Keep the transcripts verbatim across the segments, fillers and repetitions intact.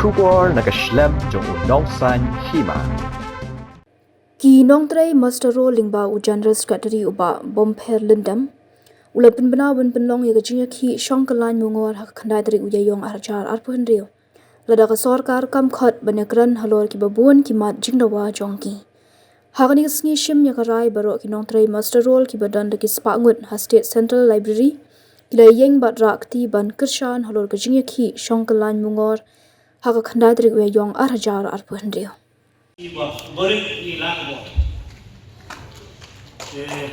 Khubor na ka shlem jong u Nongsaiñ Hima. Ki nongtrei muster roll lyngba u General Secretary u Bah Bompher Lyngdoh u la pynbna ban pynlong ïa ka jingïakhih shong kyllain mungor ha ka khyndai tarik u Ïaïong ar hajar arphew hynriew. Lada ka sorkar kam khot ban ïakren halor kiba bun ki mat jingdawa jong ki. Ha kane ka sngi shim ïa ka rai baroh ki nongtrei muster roll kiba don da ki spah ngut ha State Central Library ki la ïeng bad rah kti ban kyrshan halor ka jingïakhih shong kyllain mungor ha ka khyndai tarik u Ïaïong ar hajar arphew hynriew. Iba barit ni la ka bor. Eh,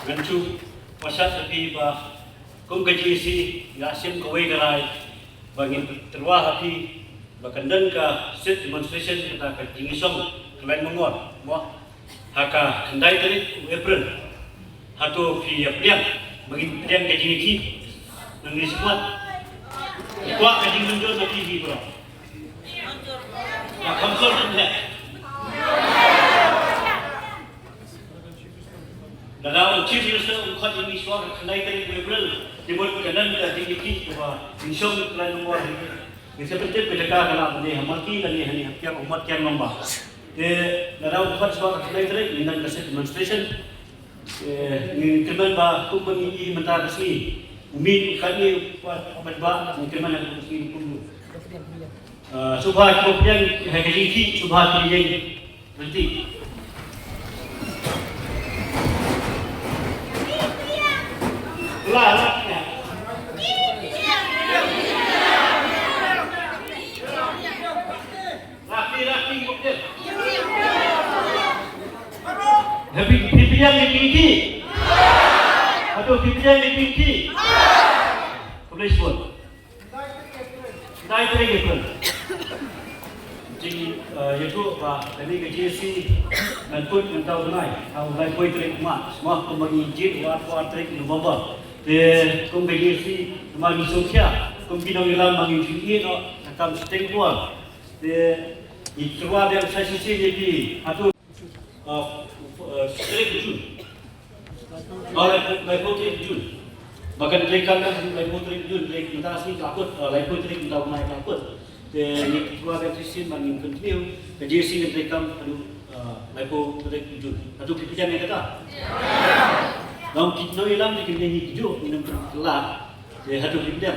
ngan shu pashat ha phi ba kum ka G A C nga shim kawei ka rai ba ngin tyrwa ha phi ba kan don ka sit demonstration kata ka jingïasong kyllain mungor mo ha ka khyndai tarik u April. Hato phi ïa pdiang ba ngin pdiang ka jingïakhih? Nang ni skwat. Kwah ka jingmynjur na phi hi bro. Ka kham sor kan heh. Lada u Chief Minister u khot ïa ngi shuwa ka khyndai tarik u April, te mut ka don ka jingïakhih kaba jingïasong kyllain mungor hi. Ngi sa pyntip ka jaka ka la bynta ha Malki lane ha Hapkiang, u Mat Kiang Nongbah. Te lada u khot shuwa ka khyndai tarik, ngi don ka sit demonstration. Te ngi kyrmen ba kum ba ngi ïohi mynta ka sngi, u mih u kat ngi u pat u pat ba, ngi kyrmen ha ka sngi kum. Ah, sngewbha ki ba pdiang ha ka jingïakhih, sngewbha ki ïeng. Berhenti. Lah, lah. Rafi, rafi, rafi. Happy, happy yang ni tinggi. Aduh, happy yang ni tinggi. Khublei shibun. Khyndai tarik April. Jing, eh, ïathuh ba kane ka G A C ngan kut mynta u bnai ha u laiphew tarik March, mo kumba ngi jied u arphew ar tarik November. Te kum ka G A C ma ngi sngewkhia kum ki nongïalam ma ngi ju ïeh noh ka kam shiteng por. Te ngi tyrwa biang sa shisien ïa phi hato Ah, ah, tarik Jun. Ah, lai, laiphew tarik Jun. Ba kan trei kam ka laiphew tarik Jun, trei mynta ka sngi ka la kut, ah, laiphew tarik mynta u bnai ka la kut. Te ngi tyrwa ka shisien ba ngin continue. Ka G A C kan trei kam haduh, ah, laiphew tarik Jun. Haduh phi pdiang ïa kata. Nong ki nongïalam ki kynja ngi ki juh, ngi nang pynkylla. Te haduh phi pdiang.